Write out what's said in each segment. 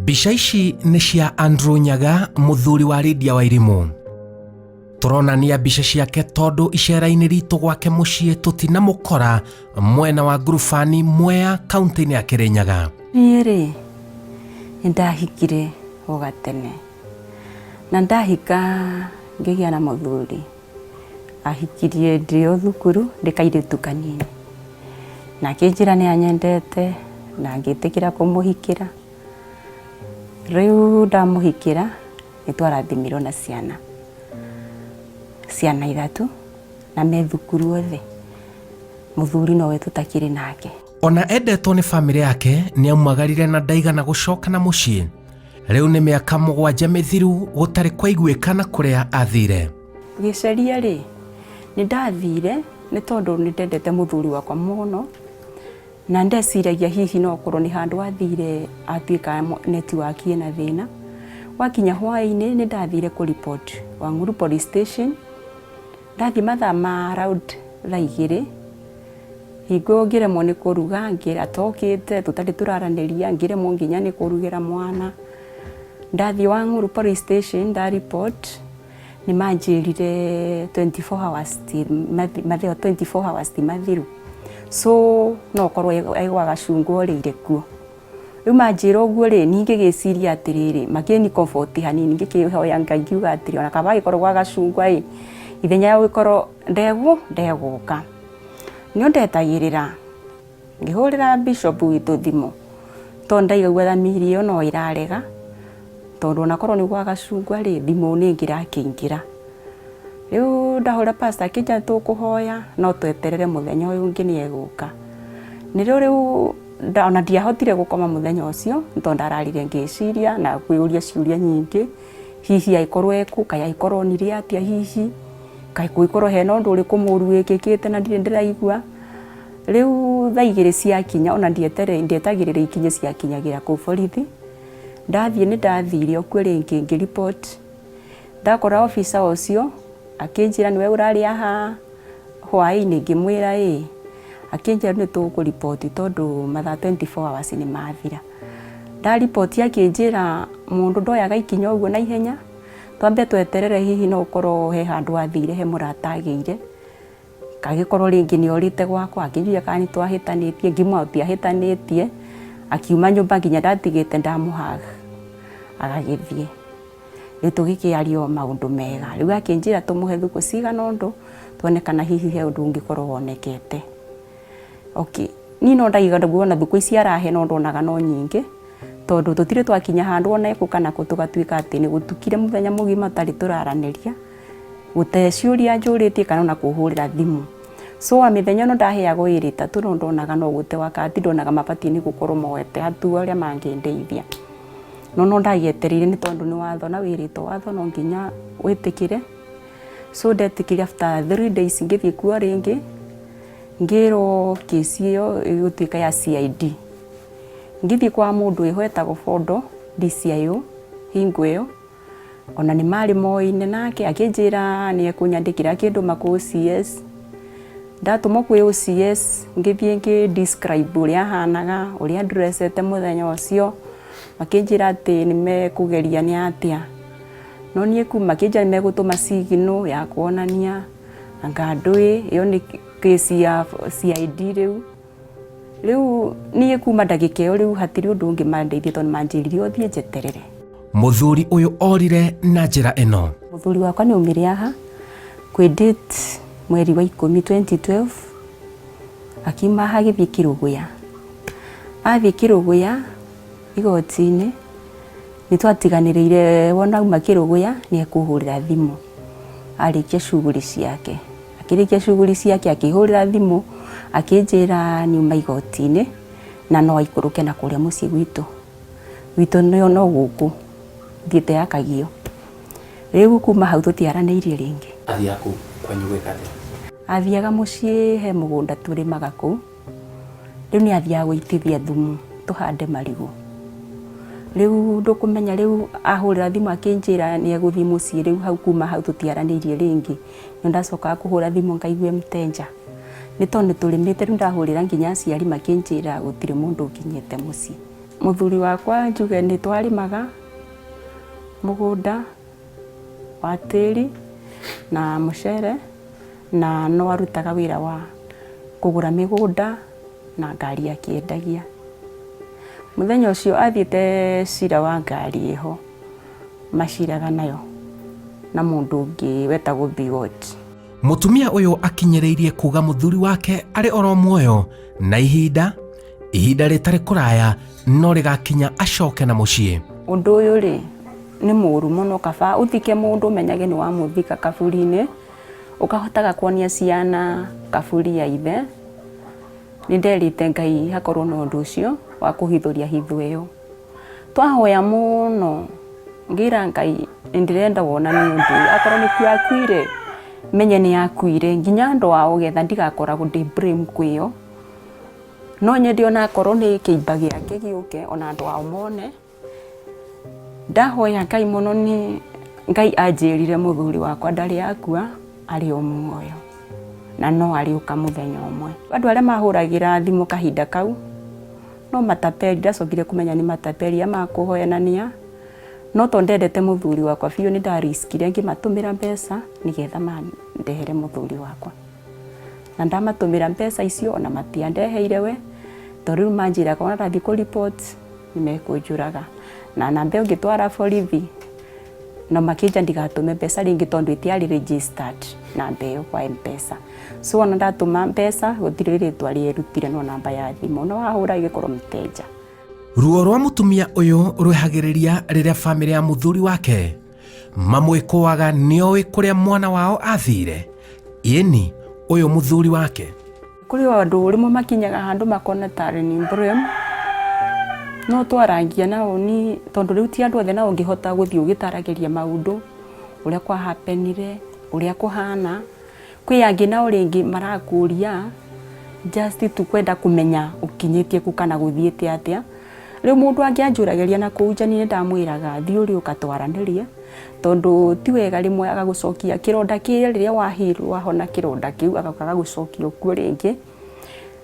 Mbica ici nĩ cia Andrew Nyaga, mũthuri wa Lydia Wairimu. Tũronania mbica ciake tondũ icera-inĩ ritũ gwake mũciĩ tũtinamũkora mwena wa Ngurubani, Mwea, kaunti-inĩ ya Kĩrĩnyaga. Niĩ rĩ, nĩ ndahikire o gatene, na ndahika ngĩgĩa na mũthuri. Ahikirie ndĩ o thukuru ndĩ kairĩtu kanini, na akĩnjĩra nĩ anyendete na ngĩtĩkĩra kũmũhikĩra. Rĩu ndamũhikĩra nĩ twarathimirwo na ciana, ciana ithatũ na me thukuru othe. Mũthuri nowe tũtakĩrĩ nake. Ona endetwo nĩ famĩlĩ yake, nĩ aumagarire na ndaigana gũcoka na mũciĩ. Rĩu nĩ mĩaka 7 mĩthiru gũtarĩ kwaiguĩka na kũrĩa athire. Gĩceria rĩ, nĩ ndathire nĩ tondũ nĩ ndendete mũthuri wakwa mũno, na ndeciragia hihi no okorwo nĩ handũ athire atuĩka network ĩna thĩna. Gwakinya hwaĩ-inĩ nĩ ndathire kũ report Wang'uru police station, ndathiĩ mathaa ma around thaa 2, hingo ĩyo ngĩremwo nĩ kũruga, atokĩte tũtarĩ tũraranĩria, ngĩremwo nginya nĩ kũrugĩra mwana. Ndathiĩ Wang'uru police station nda report, nĩ manjĩrire 24 hours ti mathaa 24 hours ti mathiru, so no okorwo e gwa Gacungwa orĩire kuo. Rĩu manjĩra ũguo rĩ, niĩ ngĩgĩciria atĩrĩrĩ, makĩni comfort hanini, ngĩkĩhoya Ngai ngiuga atĩrĩ, ona kaba agĩkorwo gwa Gacungwa ĩ, ithenya rĩa gũgĩkorwo ndegũka. Nĩo ndetagĩrĩra, ngĩhũrĩra bishop witũ thimũ, tondũ ndaigua thamiri ĩyo no ĩrarega, tondũ onakorwo nĩ gwa Gacungwa rĩ, thimũ nĩ ĩngĩrakĩingĩra. Rĩu ndahũrĩra pastor akĩnjĩra tũkũhoya no tweterere mũthenya ũyũ ũngĩ nĩ egũka. Nĩrĩo rĩu ona ndiahotire gũkoma mũthenya ũcio, nĩ tondũ ndararire ngĩciria na kwĩyũria ciũria nyingĩ, hihi angĩkorwo ekũ, kaĩ angĩkorwo onire atĩa hihi, kaĩ kũngĩkorwo hena ũndũ ũrĩkũ mũru wĩkĩkĩte na ndirĩ ndĩraigua. Rĩu thaa 2 ciakinya ona ndietagĩrĩra ikinye ciakinyagĩra kũu borithi. Ndathiĩ nĩ ndathire o kuo rĩngĩ ngĩ report, ndakora officer ũcio akĩnjĩra nĩwe ũrarĩ haha hwaĩ-inĩ, ngĩmwĩra ĩĩ. Akĩnjĩra nĩ tũkũ report tondũ mathaa 24 hours nĩ mathira. Nda report akĩnjĩra mũndũ ndoyaga ikinya ũguo naihenya, twambe tweterere hihi no ũkorwo he handũ athire he mũrata agĩire, kagĩkorwo rĩngĩ nĩ orĩte gwakwa, akĩnjũria kana nĩ twahĩtanĩtie, ngĩmwĩra tũtiahĩtanĩtie, akiuma nyũmba nginya ndatigĩte ndamũ hug agagĩthiĩ. Rĩu tũgĩkĩaria o maũndũ mega. Rĩu akĩnjĩra tũmũhe thikũ cigana ũndũ tuone kana hihi he ũndũ ũngĩkorwo wonekete. Okay, niĩ no ndaiga ona thikũ ici arahe no ndonaga no nyingĩ, tondũ tũtirĩ twakinya handũ ona ekũ kana kũ tũgatuĩka atĩ nĩ gũtukire mũthenya mũgima tũtarĩ tũraranĩria, gũte ciũria njũrĩtie kana ona kũhũrĩra thimũ. So mĩthenya ĩno ndaheagwo ĩrĩ ĩtatũ no ndonaga no gũte wakati, ndonaga mabatiĩ nĩ gũkorwo moete hatua ũrĩa mangĩndeithia. No no ndagĩetereire nĩ tondũ nĩ watho na wĩrĩtwo watho no nginya wĩtĩkĩre. So ndetĩkĩria after 3 days ngĩthiĩ kuo rĩngĩ, ngĩrwo kĩci ĩyo ĩgũtuĩka ya CID. Ngĩthiĩ kwa mũndũ wĩho etagwo Bondo DCIO hingo ĩyo, ona nĩ marĩ moaine nake, akĩnjĩra nĩ ekũnyandĩkĩra akĩndũma kwĩ OCS. Ndatũmwo kwĩ OCS ngĩthiĩ ngĩ describe ũrĩa ahanaga, ũrĩa ndressete mũthenya ũcio, makĩnjĩra atĩ nĩ mekũgeria nĩ atĩa. No niĩ kuma makĩnjĩra nĩ megũtũma signal ya kuonania anga ndũĩ, ĩyo nĩ kesi ya CID rĩu. Rĩu niĩ kuma ndagĩka ĩyo rĩu hatirĩ ũndũ ũngĩ mandeithia tondũ manjĩrire o thiĩ njeterere. Mũthuri ũyũ orire na njĩra ĩno. Mũthuri wakwa nĩ aumire haha kwĩ date mweri wa 10 2012, akiuma haha agĩthiĩ Kĩrũgũya. Athiĩ Kĩrũgũya igoti-inĩ nĩ twatiganĩrĩire wona auma Kĩrũgũya nĩ ekũhũrĩra thimũ arĩkia shughuli ciake. Akĩrĩkia shughuli ciake akĩhũrĩra thimũ akĩnjĩra nĩ auma igoti-inĩ na no aikũrũke na kũrĩa mũciĩ gwitũ. Gwitũ no gũkũ thiĩte ya Kagio. Rĩu kuma hau tũtiaranĩirie rĩngĩ. Athiaga kũu kwanyu gwĩka atĩa? Athiaga mũciĩ he mũgũnda tũrĩmaga kũu. Rĩu nĩ athiaga gũitithia thumu tũhande marigũ. Rĩu ndũkũmenya rĩu ahũrĩra thimũ akĩnjĩra nĩ egũthiĩ mũciĩ, rĩu hau kuma hau tũtiaranĩirie rĩngĩ. Nĩ ndacokaga kũhũra thimũ ngaigua mteja. Nĩ tondũ nĩ tũrĩmĩte rĩu ndahũrĩra nginya aciari makĩnjĩra gũtirĩ mũndũ ũkinyĩte mũciĩ. Mũthuri wakwa njuge nĩ twarĩmaga mũgũnda wa tĩri na mũcere na no arutaga wĩra wa kũgũra mĩgũnda na ngari akĩendagia. Mũthenya ũcio athiĩte cira wa ngari ĩho maciraga nayo na mũndũ ũngĩ wetagwo Biwott. Mũtumia ũyũ akinyĩrĩirie kuga mũthuri wake arĩ oro muoyo na ihinda ihinda rĩtarĩ kũraya no rĩgakinya acoke na mũciĩ. Ũndũ ũyũ rĩ nĩ mũru mũno, kaba ũthike mũndũ ũmenyage nĩ wamũthika kaburi-inĩ, ũkahotaga kuonia ciana kaburi ya ithe. Nĩ nderĩte Ngai hakorwo na ũndũ ũcio wa kũhithũria hitho ĩyo. Twahoya mũno ngĩra Ngai nĩ ndĩrenda wonanie ũndũ ũyũ, akorwo nĩ kuo akuire menye nĩ akuire nginya andũ ao getha ndigakoragwo ndĩ blame kwĩo. No nyende ona akorwo nĩ kĩimba gĩake gĩũke ona andũ ao mone. Ndahoya Ngai mũno nĩ Ngai anjĩrire mũthuri wakwa ndarĩ akua arĩ o muoyo na no arĩũka mũthenya ũmwe. Andũ arĩa mahũragĩra thimũ kahinda kau no matapeli, ndacokire kũmenya nĩ matapeli aya makũhoyanania, no tondũ ndendete mũthuri wakwa biũ nĩ ndariskire ngĩmatũmĩra mbeca nĩgetha mandehere mũthuri wakwa. Na ndamatũmĩra mbeca icio ona matiandeheire we, tondũ rĩu manjĩraga ona ndathiĩ kũ report nĩ mekũnjũraga. Na namba ĩyo ngĩtwara borithi na makĩnja ndigatũme mbeca rĩngĩ tondũ ĩtiarĩ registered namba ĩyo kwa M-Pesa. So ona ndatũma mbeca gũtirĩ rĩtwa rĩerutire no namba ya thimũ, no wahũra ĩgĩkorwo mteja. Ruo rwa mũtumia ũyũ rwehagĩrĩria rĩrĩa bamĩrĩ ya mũthuri wake mamwĩkũaga nĩoĩ kũrĩa mwana wao athire. Ĩni, ũyũ mũthuri wake. Kũrĩ o andũ rĩmwe makinyaga handũ makona tarĩ nĩ blame, no twarangia nao ni tondũ rĩu ti andũ othe nao ũngĩhota gũthiĩ ũgĩtaragĩria maũndũ ũrĩa kwa happenire, ũrĩa kũhana. Kwĩ angĩ nao rĩngĩ marakũria just tu kwenda kũmenya ũkinyĩtie kũ kana gũthiĩte atĩa. Rĩu mũndũ angĩanjũragĩria na kũu nja niĩ nĩndamwĩraga thiĩ ũrĩũka twaranĩrie, tondũ ti wega rĩmwe agagũcokia kĩronda kĩrĩa rĩrĩa wa heal wahona kĩronda kĩu agoka agagũcokia kuo rĩngĩ.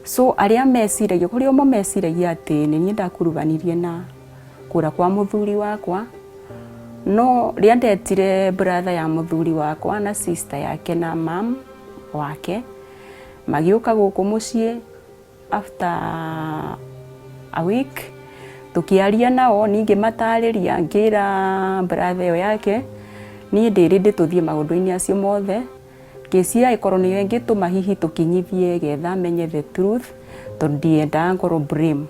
So arĩa meciragia, kũrĩ amwe meciragia atĩ nĩ niĩ ndakurubanirie na kũra kwa mũthuri wakwa, no rĩrĩa ndetire brother ya mũthuri wakwa na sister yake na mum wake, magĩũka gũkũ mũciĩ after a week tũkĩaria nao niĩ ngĩmatarĩria ngĩra brother ĩyo yake niĩ ndĩ ready tũthiĩ maũndũ-inĩ acio mothe, ngĩciria ĩkorwo nĩyo ĩngĩtũma hihi tũkinyithie getha menye the truth tondũ ndiendaga ngorwo blame.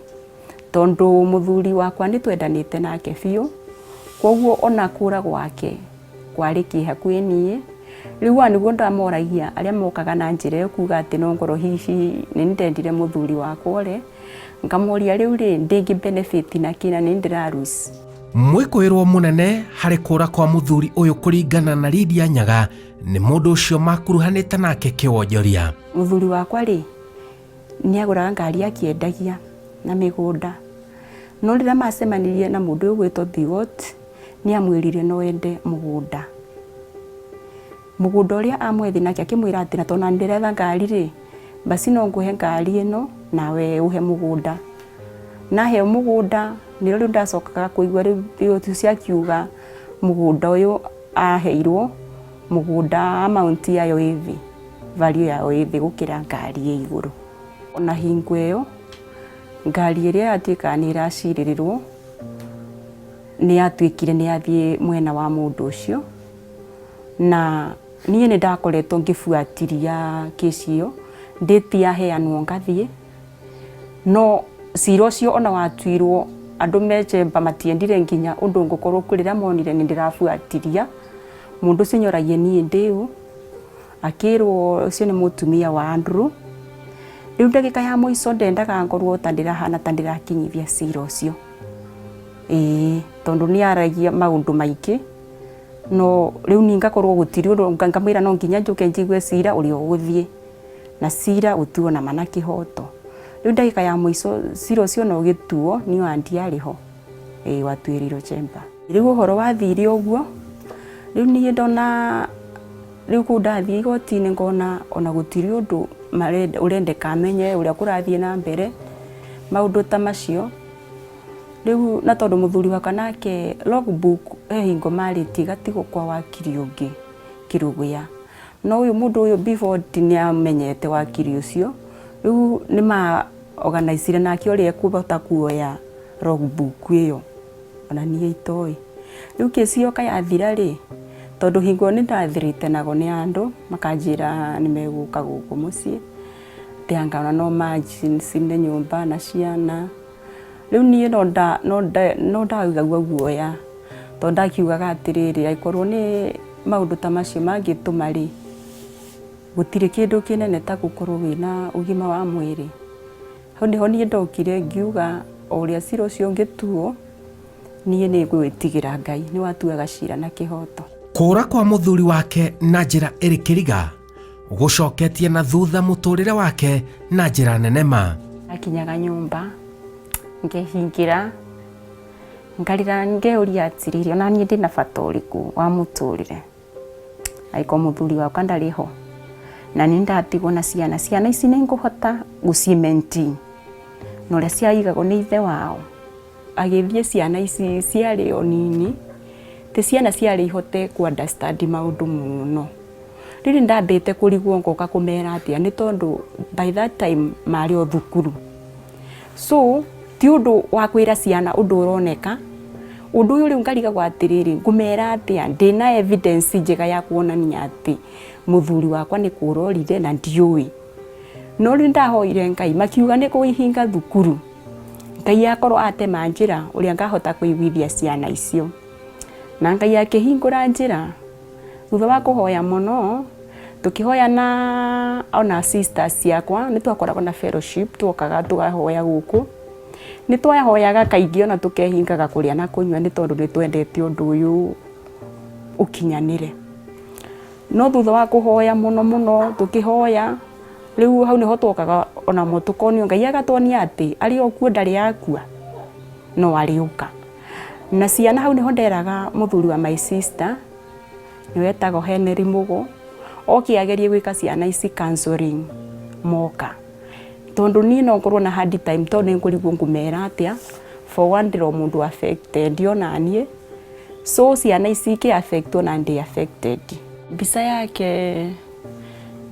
Tondũ mũthuri wakwa nĩ twendanĩte nake biũ, koguo ona kũra gwake kwarĩ kĩeha kwĩ niĩ. Rĩu haha nĩguo ndamoragia arĩa mokaga na njĩra ĩyo kuga atĩ no ngorwo hihi nĩ ndendire mũthuri wakwa ũrĩa, ngamoria rĩu rĩ ndĩngĩ benefit na kĩ na nĩ ndĩra lose. Mwĩkũĩrwo mũnene harĩ kũra kwa mũthuri ũyũ kũringana na Lydia Nyaga nĩ mũndũ ũcio makuruhanĩte nake kĩwonjoria. Mũthuri wakwa rĩ nĩ agũraga ngari akĩendagia na mĩgũnda, no rĩrĩa macemanirie na mũndũ ũyũ ũgwĩtwo Biwott nĩ amwĩrire no ende mũgũnda. Mũgũnda ũrĩa amwethi nake akĩmwĩra atĩ na tondũ nani ndĩretha ngari rĩ, basi no ngũhe ngari ĩno nawe ũhe mũgũnda. Naheo mũgũnda nĩrĩo rĩu ndacokaga kũigua rĩu Biwott ũcio akiuga mũgũnda ũyũ aheirwo mũgũnda amount yayo ĩ thĩ, value yayo ĩ thĩ gũkĩra ngari ĩ igũrũ. Ona hingo ĩyo ngari ĩrĩa yatuĩkaga nĩ ĩracirĩrĩrwo nĩ yatuĩkire nĩ yathiĩ mwena wa mũndũ ũcio, na niĩ nĩ ndakoretwo ngĩbuatiria kĩci ĩyo, date yaheanwo ngathiĩ, no cira ũcio ona watuirwo andũ me chamber matiendire nginya ũndũ ngũkorwo kuo rĩrĩa monire nĩ ndĩrabuatiria. Mũndũ ũcio nĩoragia niĩ ndĩ ũ, akĩrwo ũcio nĩ mũtumia wa Andrew. Rĩu ndagĩka ya mũico ndendaga ngorwo ta ndĩrahana ta ndĩrakinyithia cira ũcio. Ĩĩ tondũ nĩ aragia maũndũ maingĩ, no rĩu niĩ ngakorwo gũtirĩ ũndũ, ngamwĩra no nginya njũke njigue cira ũrĩa ũgũthiĩ, na cira ũtuo na ma na kĩhoto. Rĩu ndagĩka ya mũico cira ũcio ona ũgĩtuo niĩ ona ndiarĩ ho, ĩĩ watuĩrĩirwo chamber. Rĩu ũhoro wathire ũguo, rĩu niĩ ndona rĩu kũu ndathiĩ igoti-inĩ ngona ona gũtirĩ ũndũ ũrendeka menye ũrĩa kũrathiĩ na mbere, maũndũ ta macio. Rĩu na tondũ mũthuri wakwa nake logbook he hingo marĩtie ĩgatigwo kwa wakiri ũngĩ Kĩrũgũya. No ũyũ mũndũ ũyũ before nĩ amenyete wakiri ũcio, rĩu nĩ ma organize nake ũrĩa ekũhota kuoya logbook ĩyo ona niĩ itoĩ. Rĩu kĩci yoka yathira rĩ, tondũ hingo ĩyo nĩ ndathreatenagwo nĩ andũ makanjĩra nĩ megũka gũkũ mũciĩ, atĩ anga ona no macine nyũmba na ciana. Rĩu niĩ no ndaiguaga guoya tondũ ndakiugaga atĩrĩrĩ, angĩkorwo nĩ maũndũ ta macio mangĩtũma rĩ, gũtirĩ kĩndũ kĩnene ta gũkorwo wĩna ũgima wa mwĩrĩ. Hau nĩho niĩ ndokire ngiuga o ũrĩa cira ũcio ũngĩtuo, niĩ nĩ ngwĩtigĩra Ngai nĩ watuaga cira na kĩhoto. Kũra kwa mũthuri wake na njĩra ĩrĩ kĩriga gũcoketie na thutha mũtũrĩre wake na njĩra nene ma. Akinyaga nyũmba ngehingĩra ngarĩra ngeuria atĩrĩrĩ, ona niĩ ndĩna bata ũrĩkũ wa mũtũrĩre angĩkorwo mũthuri wakwa ndarĩ ho na nĩ ndatigwo na ciana, ciana ici nĩ ngũhota gũci maintain na ũrĩa ciaigagwo nĩ ithe wao. Agĩthiĩ ciana ici ciarĩ o nini, ti ciana ciarĩ ihote kũ understand maũndũ mũno. Rĩu nĩ ndambĩte kũrigwo ngoka kũmera atĩa nĩ tondũ by that time marĩ o thukuru. So ti ũndũ wa kwĩra ciana ũndũ ũroneka, ũndũ ũyũ rĩu ngarigagwo atĩrĩrĩ, ngũmera atĩa ndĩna evidence njega ya kuonania atĩ mũthuri wakwa nĩ kũra orire na ndiũĩ. No rĩu ndahoire Ngai makiuga nĩ kũihinga thukuru, Ngai akorwo atema njĩra ũrĩa ngahota kũiguithia ciana icio. Na Ngai akĩhingũra njĩra thutha wa kũhoya mũno, tũkĩhoya na ona sisters ciakwa nĩ twakoragwo na fellowship twokaga tũkahoya gũkũ. Nĩ twahoyaga kaingĩ ona tũkehingaga kũrĩa na kũnyua nĩ tondũ nĩ twendete ũndũ ũyũ ũkinyanĩre. No thutha wa kũhoya mũno mũno tũkĩhoya, rĩu hau nĩho twokaga onamo tũkonio Ngai agatuonia atĩ arĩ o kuo ndarĩ akua no arĩũka. Na ciana hau nĩho nderaga mũthuri wa my sister nĩwe etagwo Henry Mũgo, oke agerie gwĩka ciana ici counseling moka. Tondũ niĩ no ngorwo na hard time tondũ nĩ ngũrigwo ngũmera atĩa, for one ndĩrĩ o mũndũ affected ona niĩ, so ciana ici ikĩ affect ona ndĩ affected. Mbica yake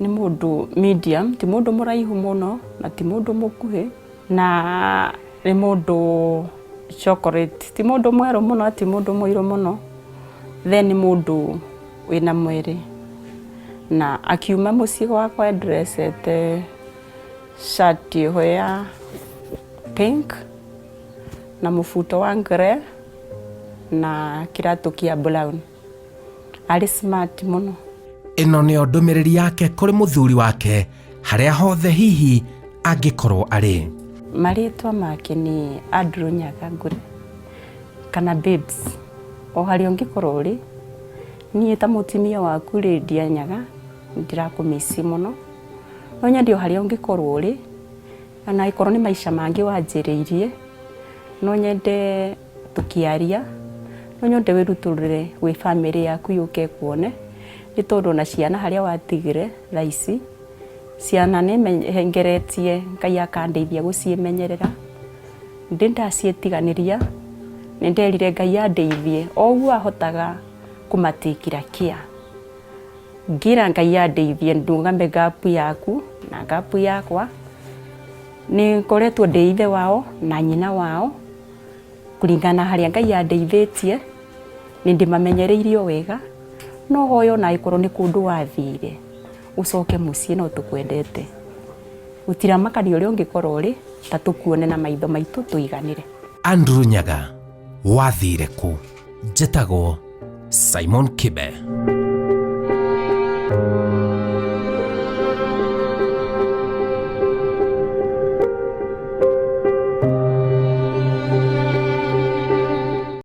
nĩ mũndũ medium, ti mũndũ mũraihu mũno na ti mũndũ mũkuhĩ, na nĩ mũndũ chocolate, ti mũndũ mwerũ mũno ti mũndũ mũirũ mũno, then nĩ mũndũ wĩna mwĩrĩ. Na akiuma mũciĩ gwakwa endressete shati ĩho ya pink na mũbuto wa grey na kĩratũ kĩa brown. Arĩ smart mũno. Ĩno nĩyo ndũmĩrĩri yake kũrĩ mũthuri wake harĩa hothe hihi angĩkorwo arĩ. Marĩtwa make nĩ Andrew Nyaga Ngure kana Babes. O harĩa ũngĩkorwo ũrĩ, niĩ ta mũtumia waku Lydia Nyaga nĩndĩrakũmiss mũno. No nyende o harĩa ũngĩkorwo ũrĩ, ona angĩkorwo nĩ maica mangĩ wanjĩrĩirie, no nyende tũkĩaria, no nyende wĩrutũrũre gwĩ bamĩrĩ yaku yũke ĩkuone, nĩ tondũ ona ciana harĩa watigire thaa ici, ciana nĩ ngeretie Ngai akandeithia gũciĩmenyerera, ndĩ ndaciĩtiganĩria, nĩ nderire Ngai andeithie o ũguo ahotaga kũmatakĩra care. Ngĩra Ngai andeithie ndũgame gap yaku na gap yakwa, nĩ ngoretwo ndĩ ithe wao na nyina wao, kũringana na harĩa Ngai andeithĩtie, nĩ ndĩmamenyereirie o wega, no hoya ona angĩkorwo nĩ kũndũ wathire, ũcoke mũciĩ no tũkwendete. Gũtiramakania ũrĩa ũngĩkorwo ũrĩ, ta tũkuone na maitho maitũ tũiganĩre. Andrew Nyaga, wathire kũ? Njĩtagwo Simon Kibe.